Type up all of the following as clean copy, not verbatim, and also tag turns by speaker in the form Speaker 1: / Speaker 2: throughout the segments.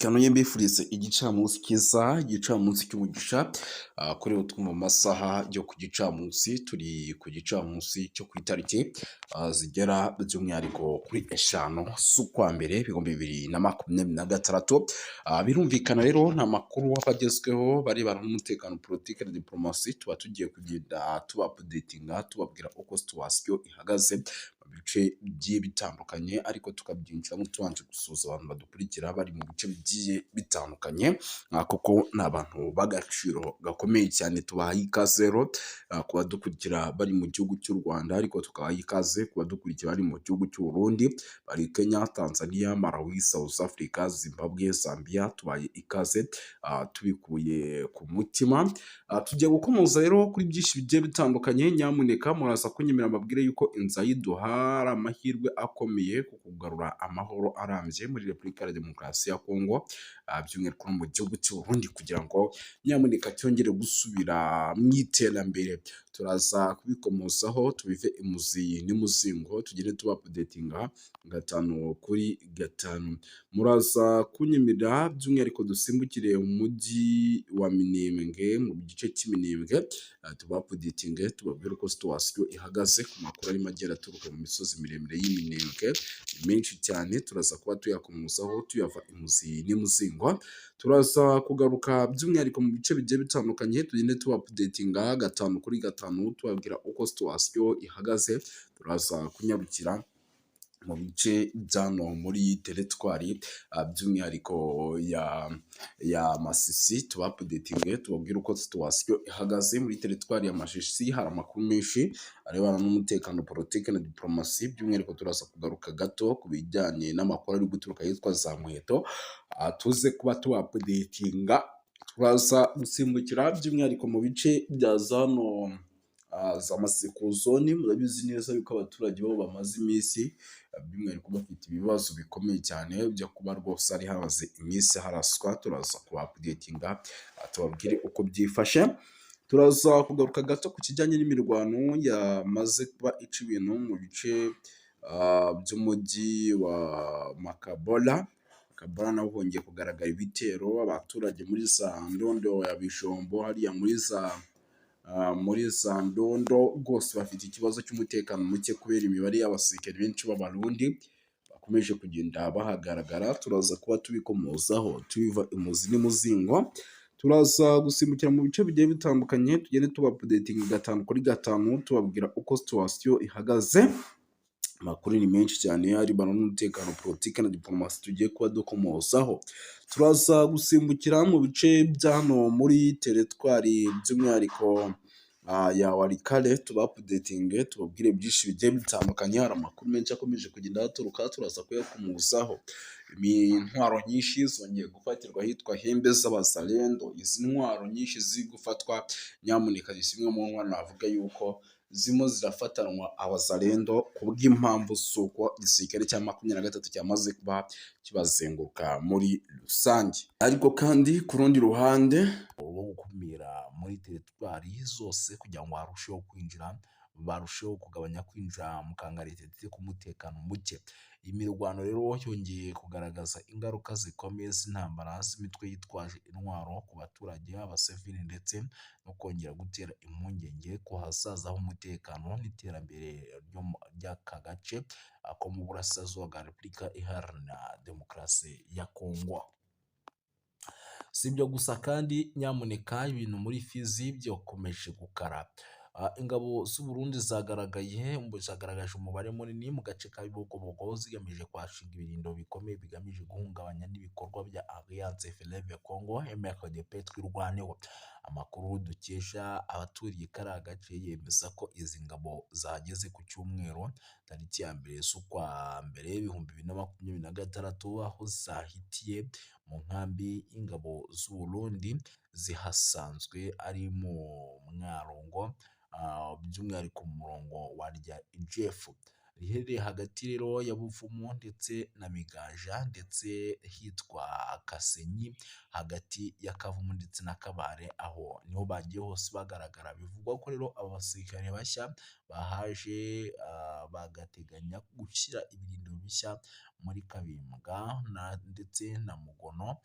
Speaker 1: Kanongere mbifurize igicamunsi cyiza, igicamunsi cy'umugisha, kuri utwumva mu masaha yo ku gicamunsi, turi ku gicamunsi cyo ku itariki zigera by'umwihariko kuri 5 z'ukwa mbere 2026, birumvikana rero ni amakuru aba agezweho barebana n'umutekano, politiki na diporomasi, tuba tugiye kugenda tubaupdatinga, tubabwira uko situation ihagaze mu bice bigiye bitandukanye, ariko tukabyinjiramo tubanje gusuhuza abantu badukurikira bari mu bice bigiye bitandukanye, kuko ni abantu b'agaciro gakomeye cyane. Tubahaye ikaze rero ku badukurikira bari mu gihugu cy'u Rwanda, ariko tukabaha ikaze ku badukurikira bari mu gihugu cy'u Burundi, bari Kenya, Tanzania, Malawi, South Africa, Zimbabwe, Zambia, tubahaye ikaze tubikuye ku mutima. Tugiye gukomoza rero kuri byinshi bigiye bitandukanye. Nyamuneka muraza kunyemerera mbabwire yuko inzayiduha ari amahirwe akomeye ku kugarura amahoro arambye muri Repubulika ya Demokarasi ya Kongo, by'umwihariko no mu gihugu cy'u Burundi, kugira ngo nyamuneka cyongere gusubira mu iterambere. Turaza kubikomozaho tubive imuzi n'imuzingo, tugende tubaupdatinga gatanu kuri gatanu. Muraza kunyemerera by'umwihariko dusimbukire mu mujyi wa Minembwe, mu gice cy'Iminembwe, tubaupdatinge, tubabwire uko situation ihagaze ku makuru arimo agenda aturuka mu misozi miremire y'Iminembwe, ni menshi cyane, turaza kuba tuyakomozaho tuyava imuzi n'imuzingo. Turaza kugaruka by'umwihariko mu bice bigiye bitandukanye, tugende tubaupdatinga gatanu kuri gatanu, tubabwira uko situation ihagaze. Turaza kunyarukira mu bice by'hano muri teritwari by'umwihariko ya Masisi, tubaupdatinge, tubabwire uko situation ihagaze muri teritwari ya Masisi. Hari amakuru menshi arebana n'umutekano, politiki na diporomasi, by'umwihariko turaza kugaruka gato ku bijyanye n'amakuru ari guturuka ahitwa za Muheto, tuze kuba tubaupdatinga. Turaza gusimbukira by'umwihariko mu bice bya zano za Masiko zone. Murabizi neza yuko abaturage bo bamaze iminsi by'umwihariko bafite ibibazo bikomeye cyane byo kuba rwose hari hamaze iminsi haraswa. Turaza kubaupdatinga, tubabwire uko byifashe. Turaza kugaruka gato ku kijyanye n'imirwano yamaze kuba ica ibintu mu bice by'umujyi wa Makobola. Makobola naho hongeye kugaragara ibitero, abaturage muri za Ndondo ya Bijombo, hariya muri za Ndondo rwose bafite ikibazo cy'umutekano muke kubera imibare y'abasirikare benshi b'Abarundi bakomeje kugenda bahagaragara. Turaza kuba tubikomozaho tubiva imuzi n'imuzingo. Turaza gusimbukira mu bice bigiye bitandukanye, tugende tubaupdatinga gatanu kuri gatanu, tubabwira uko situation ihagaze. Amakuru ni menshi cyane arebana n'umutekano, politiki na diporomasi tugiye kuba dukomozaho. Turaza gusimbukira mu bice bya hano muri teritwari by'umwihariko ya Walikale, tubaupdatinge, tubabwire byinshi bigiye bitandukanye. Hari amakuru menshi akomeje kugenda aturuka, turaza kuyakomozaho. Intwaro nyinshi zongeye gufatirwa ahitwa Hembe z'Abazalendo. Izi ntwaro nyinshi ziri gufatwa, nyamuneka, ni zimwe mu ntwaro navuga yuko zirimo zirafatanwa Abazalendo ku bw'impamvu z'uko igisirikare cya 23 cyamaze kuba kibazenguruka muri rusange. Ariko kandi ku rundi ruhande rwo gukumira muri teritwari zose kugira ngo harusheho kwinjira, barusheho kugabanya kwinjira mu kangaratete k'umutekano muke. Imirwano rero yongeye kugaragaza ingaruka zikomeye z'intambara z'imitwe yitwaje intwaro ku baturage b'abasivili, ndetse no kongera gutera impungenge ku hazaza h'umutekano n'iterambere ry'aka gace ko mu burasirazuba bwa Repubulika Iharanira Demokarasi ya Kongo. Si ibyo gusa kandi, nyamuneka, ibintu muri Fizi byakomeje gukara. Ingabo z'u Burundi zagaragaye, zagaragaje umubare munini mu gace ka Bibogobogo, zigamije kuhashinga ibirindiro bikomeye bigamije guhungabanya n'ibikorwa bya Alliance Fleuve Congo MRDP Twirwaneho. Amakuru dukesha abaturiye kariya gace yemeza ko izi ngabo zahageze ku cyumweru tariki ya 1 z'ukwa mbere 2026, aho zahitiye mu nkambi y'ingabo z'u Burundi zihasanzwe ari mu Mwarongo, by'umwihariko mu murongo wa rya Ijefu. Riherereye hagati rero ya Buvumu ndetse na Miganja ndetse hitwa Kasenyi, hagati ya Kavumu ndetse na Kabare, aho niho bagiye hose bagaragara. Bivugwa ko rero aba basirikare bashya bahaje bagateganya gushyira ibirindiro bishya muri Kabimbwa ndetse na Mugono,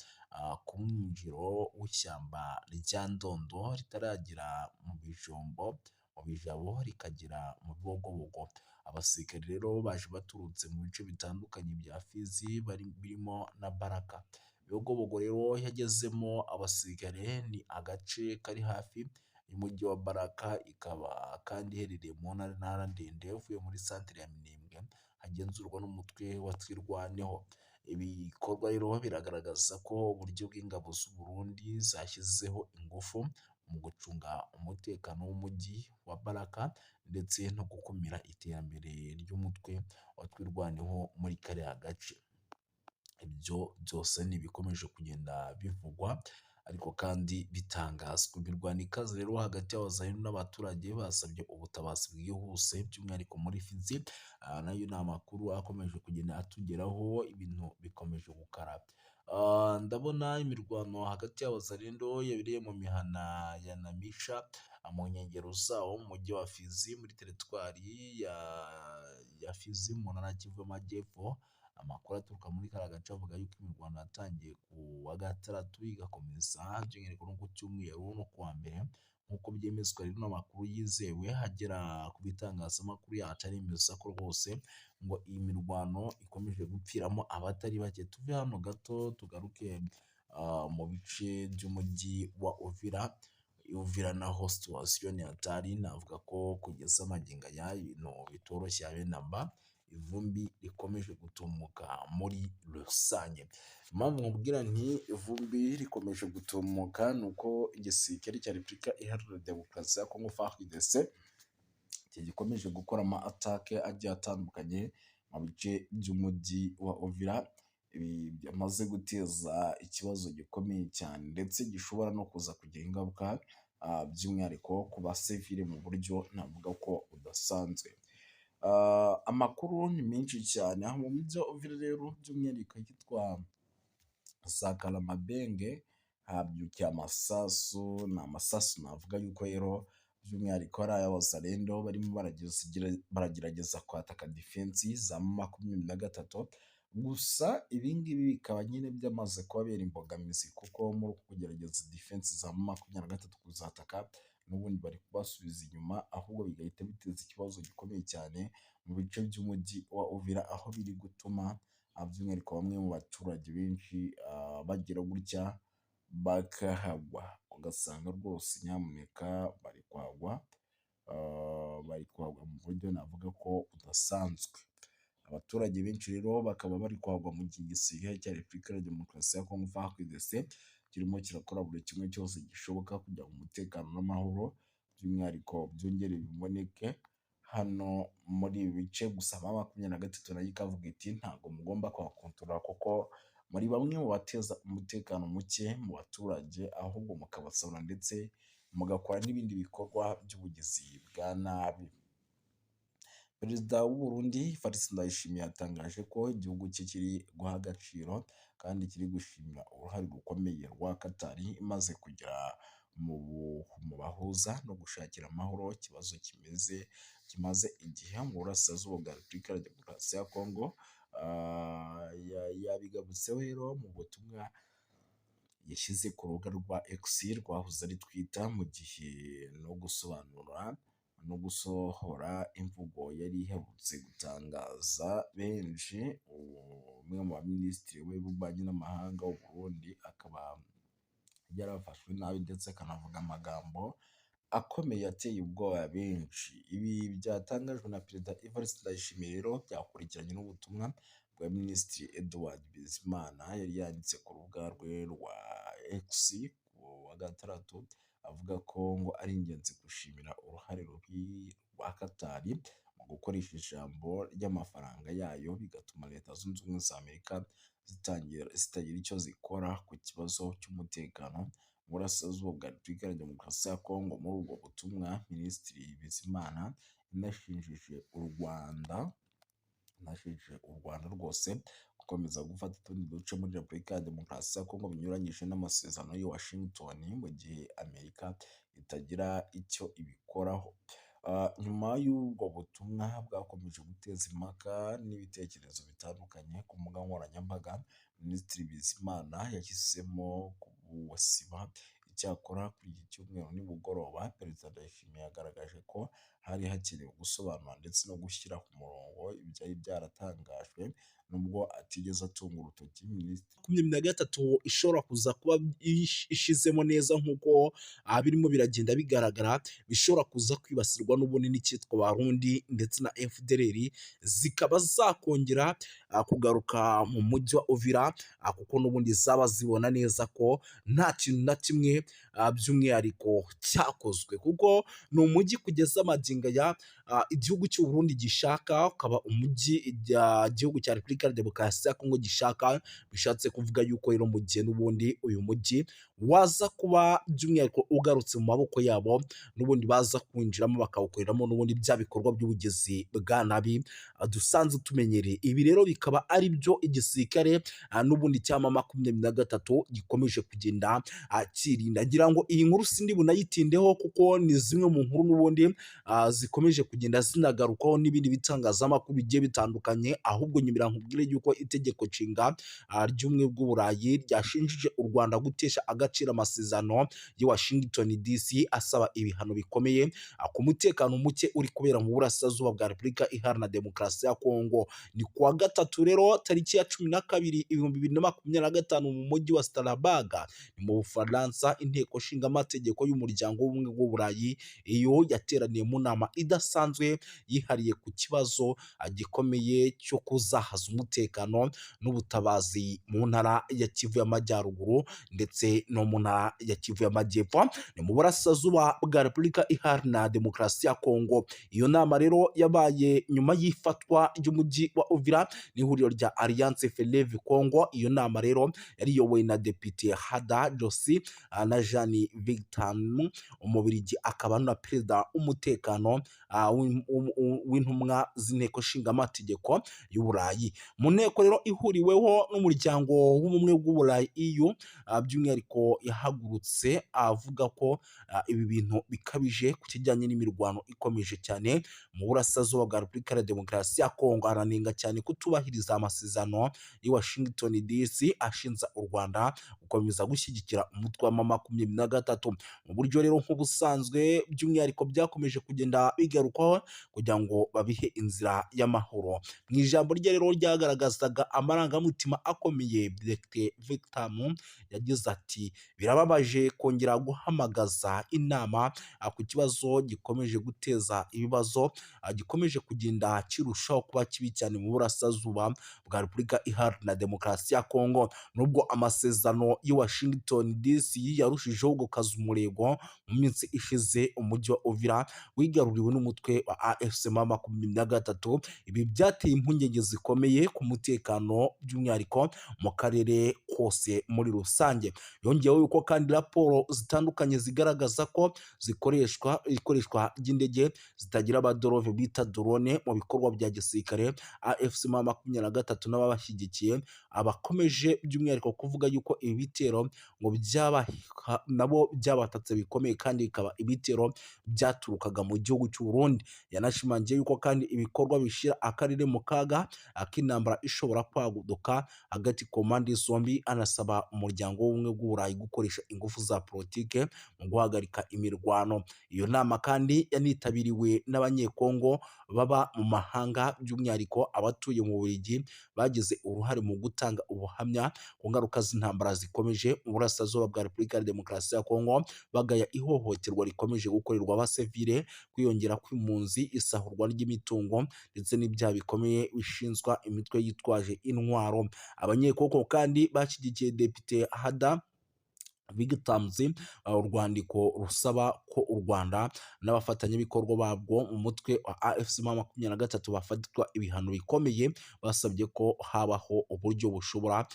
Speaker 1: ku mwinjiro w'ishyamba rya Ndondo ritaragera mu Bijombo, mu Bijabo rikagera mu Bibogobogo. Abasirikare rero baje baturutse mu bice bitandukanye bya Fizi birimo na Baraka. Bibogobogo rero yagezemo abasirikare, ni agace kari hafi y'umujyi wa Baraka, ikaba kandi iherereye mu ntara ndende uvuye muri santere ya Minembwe hagenzurwa n'umutwe wa Twirwaneho. Ibi bikorwa rero biragaragaza ko uburyo bw'ingabo z'u Burundi zashyizeho ingufu mu gucunga umutekano w'umujyi wa Baraka ndetse no gukumira iterambere ry'umutwe wa Twirwaneho muri kariya gace. Ibyo byose ni ibikomeje kugenda bivugwa ariko kandi bitangazwa. Imirwano ikaze rero hagati y'abazayinu n'abaturage basabye ubutabazi bwihuse by'umwihariko muri Fizi, nayo ni amakuru akomeje kugenda atugeraho, ibintu bikomeje gukara. Ndabona imirwano hagati y'abazalendo yabereye mu mihana ya Namisha mu nkengero zawo mu mujyi wa Fizi muri teritwari ya Fizi mu ntara ya Kivu y'Amajyepfo. Amakuru aturuka muri kariya gace avuga yuko imirwano yatangiye ku wa gatandatu igakomeza by'umwihariko no ku cyumweru no ku wa mbere, nk'uko byemezwa rero n'amakuru yizewe agera ku bitangazamakuru yacu aremeza ko rwose ngo iyi mirwano ikomeje gupfiramo abatari bake. Tuve hano gato tugaruke mu bice by'umujyi wa Uvira. Uvira naho situation ni hatari, navuga ko kugeza magingo aya ibintu bitoroshye habe namba, ivumbi rikomeje gutumuka muri rusange. Impamvu nkubwira nti ivumbi rikomeje gutumuka ni uko igisirikare cya Repubulika Iharanira Demokarasi ya Kongo FARDC gikomeje gukora ama attaque agiye atandukanye mu bice by'umujyi wa Uvira. Ibi byamaze guteza ikibazo gikomeye cyane ndetse gishobora no kuza kugira ingaruka by'umwihariko ku basivile mu buryo navuga ko budasanzwe. Amakuru ni menshi cyane aho mu mujyi wa Uvira rero by'umwihariko ahitwa Sakaramabenge habyukiye amasasu, ni amasasu navuga yuko rero by'umwihariko ari ay'abazalendo barimo baragerageza kwataka defense za 23, gusa ibi ngibi bikaba nyine byamaze kubabera imbogamizi kuko muri uku kugerageza defense za 23 kuzataka n'ubundi bari kubasubiza inyuma, ahubwo bigahita biteza ikibazo gikomeye cyane mu bice by'umujyi wa Uvira, aho biri gutuma by'umwihariko bamwe mu baturage benshi bagira gutya bakahagwa, ugasanga rwose nyamuneka bari kuhagwa, bari kuhagwa mu buryo navuga ko budasanzwe. Abaturage benshi rero bakaba bari kuhagwa mu gihe igisirikare cya Repubulika ya Demokarasi ya Kongo FARDC kirimo kirakora buri kimwe cyose gishoboka kugira ngo umutekano n'amahoro by'umwihariko byongere biboneke hano muri ibi bice. Gusa M23 nayo ikavuga iti ntabwo mugomba kuhakontorora kuko muri bamwe mu bateza umutekano muke mu baturage, ahubwo mukabasahura ndetse mugakora n'ibindi bikorwa by'ubugizi bwa nabi. Perezida w'u Burundi Evariste Ndayishimiye yatangaje ko igihugu cye kiri guha agaciro kandi kiri gushimira uruhare rukomeye rwa Qatar imaze kugira mu bahuza no gushakira amahoro ikibazo kimaze igihe mu burasirazuba bwa Repubulika ya Demokarasi ya Kongo. Yabigarutseho rero mu butumwa yashyize ku rubuga rwa X rwahoze ari Twitter, mu gihe no gusobanura no gusohora imvugo yari iherutse gutangaza benshi. Umwe mu baminisitiri w'ububanyi n'amahanga w'u Burundi akaba yarafashwe nabi ndetse akanavuga amagambo akomeye ateye ubwoba benshi. Ibi byatangajwe na Perezida Evariste Ndayishimiye rero byakurikiranye n'ubutumwa bwa Minisitiri Edouard Bizimana yari yanditse ku rubuga rwe rwa X ku wa gatandatu, avuga ko ngo ari ingenzi gushimira uruhare rubi rwa Qatar mu gukoresha ijambo ry'amafaranga yayo, bigatuma Leta Zunze Ubumwe za Amerika zitagira icyo zikora ku kibazo cy'umutekano mu burasirazuba bwa Repubulika ya Demokarasi ya Kongo. Muri ubwo butumwa Minisitiri Bizimana yanashinjije u Rwanda Anashinje u Rwanda rwose gukomeza gufata utundi duce muri Repubulika ya Demokarasi ya Kongo binyuranyije n'amasezerano y'i Washington, mu gihe Amerika itagira icyo ibikoraho. Nyuma y'ubwo butumwa bwakomeje guteza impaka n'ibitekerezo bitandukanye ku mbuga nkoranyambaga, Minisitiri Bizimana yahisemo kubusiba. Icyakora kuri iki cyumweru nimugoroba, Perezida Ndayishimiye yagaragaje ko hari hakenewe gusobanura ndetse no gushyira ku murongo ibyari byaratangajwe, nubwo atigeze atunga urutoki Minisitiri.
Speaker 2: 23 ishobora kuza kuba ishizemo neza nk'uko birimo biragenda bigaragara, bishobora kuza kwibasirwa n'ubundi n'icyitwa Barundi ndetse na FDLR, zikaba zakongera kugaruka mu mujyi wa Uvira, kuko n'ubundi zaba zibona neza ko nta kintu na kimwe by'umwihariko cyakozwe, kuko ni umujyi kugeza magingo aya igihugu cy'u Burundi gishaka, ukaba umujyi igihugu cya Repubulika ya Demokarasi ya Kongo gishaka. Bishatse kuvuga yuko rero mu gihe n'ubundi uyu mujyi waza kuba by'umwihariko ugarutse mu maboko yabo, n'ubundi baza kwinjiramo bakawukoreramo n'ubundi bya bikorwa by'ubugizi bwa nabi dusanzwe tumenyereye. Ibi rero bikaba ari byo igisirikare n'ubundi cya M23 gikomeje kugenda kirinda. Ngira ngo iyi nkuru sindi bunayitindeho, kuko ni zimwe mu nkuru n'ubundi zikomeje kugenda zinagarukwaho n'ibindi bitangazamakuru bigiye bitandukanye. Ahubwo nyumira nkubwire yuko itegeko nshinga ry'ubumwe bw'Uburayi ryashinjije u Rwanda gutesha agaciro amasezerano y'i Washington DC, asaba ibihano bikomeye ku mutekano muke uri kubera mu burasirazuba bwa Repubulika Iharanira Demokarasi ya Kongo. Ni kuwa gatatu rero tariki ya 12 2025 mu mujyi wa Strasbourg, ni mu Bufaransa, inteko nshingamategeko y'umuryango w'ubumwe bw'Uburayi iyo yateraniye mu nama idasanzwe yihariye ku kibazo gikomeye cyo kuzahaza umutekano n'ubutabazi mu ntara ya Kivu y'Amajyaruguru ndetse no mu ntara ya Kivu y'Amajyepfo, ni mu burasirazuba bwa Repubulika Iharanira Demokarasi ya Kongo. Iyo nama rero yabaye nyuma y'ifatwa ry'umujyi wa Uvira n'ihuriro rya Alliance Fleuve Congo. Iyo nama rero yari iyobowe na Depite Hada Josi na Jean Victor Umubirigi, akaba na perezida w'umutekano w'intumwa z'inteko nshingamategeko y'Uburayi. Mu nteko rero ihuriweho n'umuryango w'ubumwe bw'Uburayi EU, by'umwihariko yahagurutse avuga ko ibi bintu bikabije ku kijyanye n'imirwano ikomeje cyane mu burasirazuba bwa Repubulika ya Demokarasi ya Kongo, aranenga cyane kutubahiriza amasezerano y'i Washington DC ashinja u Rwanda gukomeza gushyigikira umutwe wa M23 mu buryo rero nk'ubusanzwe by'umwihariko byakomeje kugenda bigarukwaho kugira ngo babihe inzira y'amahoro. Mu ijambo rye rero ryagaragazaga amarangamutima akomeye, Dr Victor yagize ati: "Birababaje kongera guhamagaza inama ku kibazo gikomeje guteza ibibazo, gikomeje kugenda kirushaho kuba kibi cyane mu burasirazuba bwa Repubulika Iharanira Demokarasi ya Kongo." Nubwo amasezerano y'i Washington DC yarushijeho gukaza umurego, mu minsi ishize umujyi wa Uvira wigaruriwe n'umutwe wa AFC M23. Ibi byateye impungenge zikomeye ku mutekano, by'umwihariko mu karere kose muri rusange. Yongeyeho yuko kandi raporo zitandukanye zigaragaza ko zikoreshwa ikoreshwa ry'indege zitagira abadereva bita drone mu bikorwa bya gisirikare. AFC M23 n'ababashyigikiye abakomeje by'umwihariko kuvuga yuko ibi bitero ngo byaba nabo byabatatse bikomeye, kandi bikaba ibitero byaturukaga mu gihugu cy'u Burundi. Yanashimangiye yuko kandi ibikorwa bishyira akarere mu kaga ak'intambara ishobora kwaduka hagati ku mpande zombi, anasaba umuryango w'ubumwe bw'Uburayi gukoresha ingufu za politike mu guhagarika imirwano. Iyo nama kandi yanitabiriwe n'Abanyekongo baba mu mahanga, by'umwihariko abatuye mu Bubiligi, bagize uruhare mu gutanga ubuhamya ku ngaruka z'intambara zikomeje mu burasirazuba bwa Repubulika ya Demokarasi ya Kongo, bagaya ihohoterwa rikomeje gukorerwa abasivile, kwiyongera kw'impunzi, isahurwa ry'imitungo ndetse n'ibyaha bikomeye bishinzwa imitwe yitwaje intwaro. Abanyekongo kandi bashyigikiye Depite Hada Victims, urwandiko rusaba ko u Rwanda n'abafatanyabikorwa babwo mu mutwe wa AFC M23 bafatirwa ibihano bikomeye. Basabye ko habaho uburyo bushobora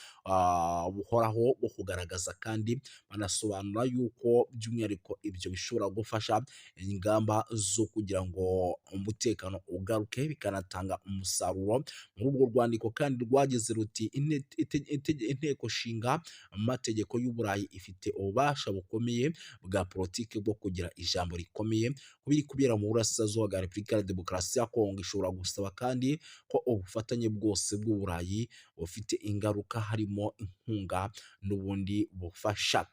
Speaker 2: buhoraho bwo kugaragaza, kandi banasobanura yuko by'umwihariko ibyo bishobora gufasha ingamba zo kugira ngo umutekano ugaruke, bikanatanga umusaruro. Muri urwo rwandiko kandi rwagize ruti: "Inteko nshinga amategeko y'Uburayi ifite ububasha bukomeye bwa politiki bwo kugira ijambo rikomeye ku biri kubera mu burasirazuba bwa Repubulika ya Demokarasi ya Kongo. Ishobora gusaba kandi ko ubufatanye bwose bw'Uburayi bufite ingaruka, harimo inkunga n'ubundi bufasha,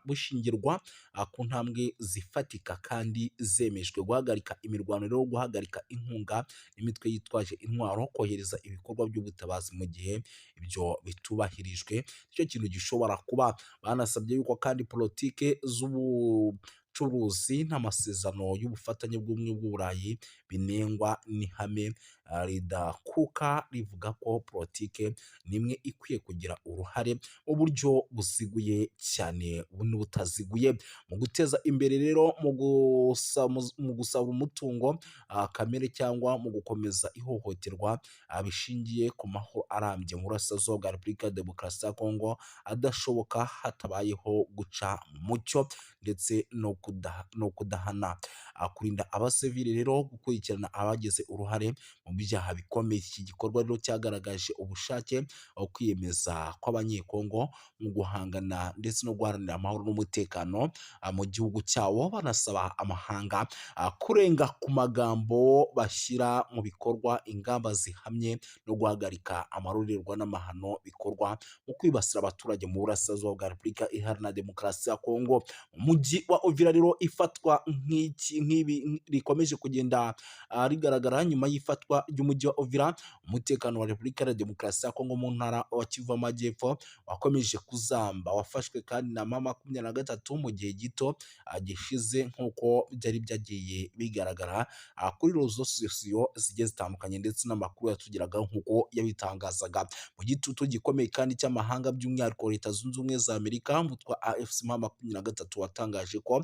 Speaker 2: bushingirwa ku ntambwe zifatika kandi zemejwe: guhagarika imirwano rero, guhagarika inkunga imitwe yitwaje intwaro, kohereza ibikorwa by'ubutabazi. Mu gihe ibyo bitubahirijwe, nicyo kintu gishobora kuba." Banasabye yuko kandi politike z'ubucuruzi n'amasezerano y'ubufatanye bw'ubumwe bw'Uburayi binengwa n'ihame ridakuka rivuga ko politike nimwe ikwiye kugira uruhare mu buryo buziguye cyane n'ubutaziguye mu guteza imbere rero, mu gusaba umutungo kamere cyangwa mu gukomeza ihohoterwa bishingiye ku mahoro arambye mu burasirazuba bwa Repubulika ya Demokarasi ya Kongo adashoboka hatabayeho guca mu mucyo ndetse no kudahana, kurinda abasivili rero, gukurikirana abagize uruhare mu byaha bikomeye. Iki gikorwa rero cyagaragaje ubushake, kwiyemeza kw'Abanyekongo mu guhangana ndetse no guharanira amahoro n'umutekano mu gihugu cyabo, banasaba amahanga kurenga ku magambo bashyira mu bikorwa ingamba zihamye no guhagarika amarorerwa n'amahano bikorwa mu kwibasira abaturage mu burasirazuba bwa Repubulika Iharanira Demokarasi ya Kongo. Umujyi wa Uvira rero, ifatwa nk'iki nk'ibi rikomeje kugenda rigaragara nyuma y'ifatwa ry'umujyi wa Uvira, umutekano wa Repubulika ya Demokarasi ya Kongo mu ntara wa Kivu Amajyepfo wakomeje kuzamba. Wafashwe kandi na M23 mu gihe gito gishize, nk'uko byari byagiye bigaragara kuri réseaux sociaux zigiye zitandukanye ndetse n'amakuru yatugeraga nk'uko yabitangazaga. Mu gitutu gikomeye kandi cy'amahanga, by'umwihariko Leta Zunze Ubumwe za Amerika, umutwe wa AFC M23 watangaje ko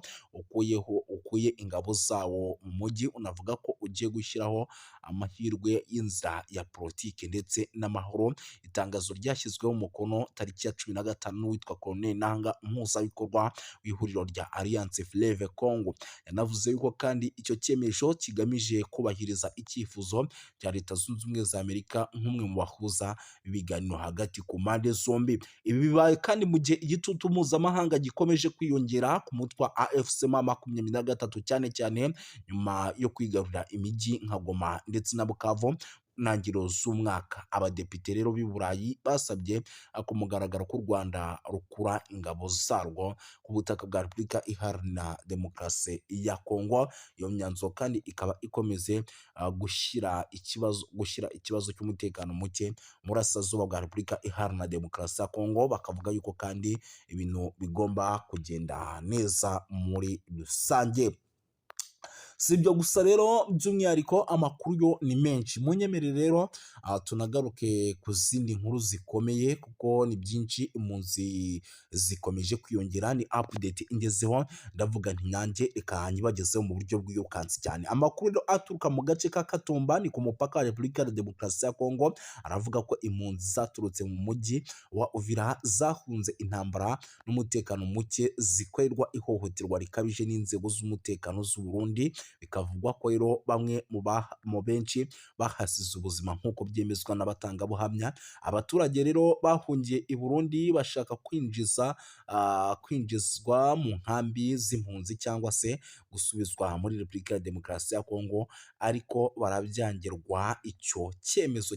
Speaker 2: ukuye ingabo zawo mu mujyi, unavuga ko ugiye gushyiraho amahirwe y'inzira ya politiki ndetse n'amahoro. Itangazo ryashyizweho umukono tariki ya 15 n'uwitwa Colonel Nanga, umuhuzabikorwa w'ihuriro rya Alliance Fleuve Congo. Yanavuze yuko kandi icyo cyemezo kigamije kubahiriza icyifuzo cya Leta Zunze Ubumwe za Amerika nk'umwe mu bahuza ibiganiro hagati ku mpande zombi. Ibi bibaye kandi mu gihe igitutu mpuzamahanga gikomeje kwiyongera ku mutwe wa AFC M23, cyane cyane nyuma yo kwigarurira imijyi nka Goma ndetse na Bukavu ntangiriro z'umwaka. Abadepite rero b'i Burayi basabye ku mugaragaro ko u Rwanda rukura ingabo zarwo ku butaka bwa Repubulika Iharanira Demokarasi ya Kongo. Iyo myanzuro kandi ikaba ikomeze gushyira ikibazo cy'umutekano muke mu burasirazuba bwa Repubulika Iharanira Demokarasi ya Kongo, bakavuga yuko kandi ibintu bigomba kugenda neza muri rusange. Si ibyo gusa rero, by'umwihariko amakuru yo ni menshi. Munyemerere rero tunagaruke ku zindi nkuru zikomeye, kuko ni byinshi. Impunzi zikomeje kwiyongera, ni update ingezeho, ndavuga nti nanjye reka nyibagezeho mu buryo bwirukansi cyane. Amakuru rero aturuka mu gace ka Katumba, ni ku mupaka wa Repubulika ya Demokarasi ya Kongo, aravuga ko impunzi zaturutse mu mujyi wa Uvira zahunze intambara n'umutekano muke, zikorerwa ihohoterwa rikabije n'inzego z'umutekano z'u Burundi. Bikavugwa ko rero bamwe mu benshi bahasize ubuzima, nk'uko byemezwa n'abatangabuhamya. Abaturage rero bahungiye i Burundi bashaka kwinjizwa mu nkambi z'impunzi cyangwa se gusubizwa muri Repubulika ya Demokarasi ya Kongo, ariko barabyangirwa. Icyo cyemezo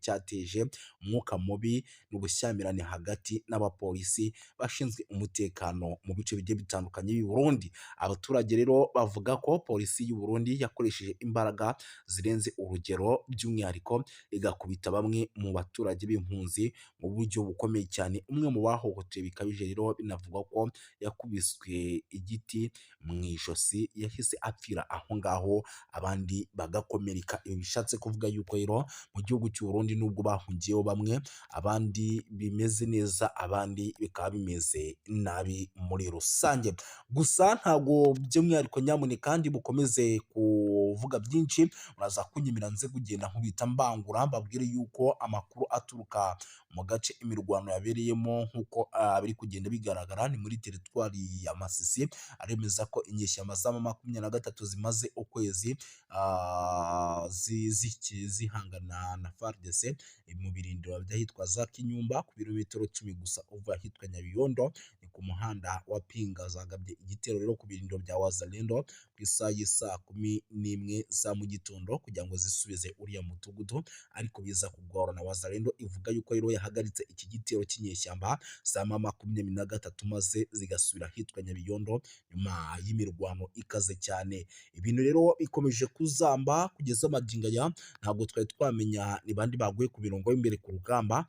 Speaker 2: cyateje umwuka mubi n'ubushyamirane hagati n'abapolisi bashinzwe umutekano mu bice bigiye bitandukanye by'i Burundi. Abaturage rero bavuga ko Polisi y'u Burundi yakoresheje imbaraga zirenze urugero, by'umwihariko igakubita bamwe mu baturage b'impunzi mu buryo bukomeye cyane. Umwe mu bahohotewe bikabije rero binavugwa ko yakubiswe igiti mu ijosi, yahise apfira aho ngaho, abandi bagakomereka. Ibi bishatse kuvuga yuko rero mu gihugu cy'u Burundi nubwo bahungiyeho bamwe, abandi bimeze neza, abandi bikaba bimeze nabi muri rusange. Gusa ntabwo by'umwihariko, nyamuneka kandi bukomeze kuvuga byinshi, muraza kunyemera nze kugenda nkubita mbangura mbabwire yuko amakuru aturuka mu gace imirwano yabereyemo, nk'uko biri kugenda bigaragara, ni muri teritwari ya Masisi, aremeza ko inyeshyamba za M23 zimaze ukwezi zihangana na FARDC mu birindiro by'ahitwa za Kinyumba, ku birometero 10 gusa uva ahitwa Nyabiyondo, ni ku muhanda wa Pinga. Zagabye igitero rero ku birindiro bya Wazalendo ku isaha y'isaa 11 za mu gitondo kugira ngo zisubize uriya mudugudu, ariko biza kugorana. Wazalendo ivuga yuko rero yahagaritse iki gitero cy'inyeshyamba za M23 maze zigasubira ahitwa Nyabiyondo nyuma y'imirwano ikaze cyane. Ibintu rero bikomeje kuzamba kugeza magingo aya, ntabwo twari twamenya ni bande baguye ku mirongo y'imbere ku rugamba.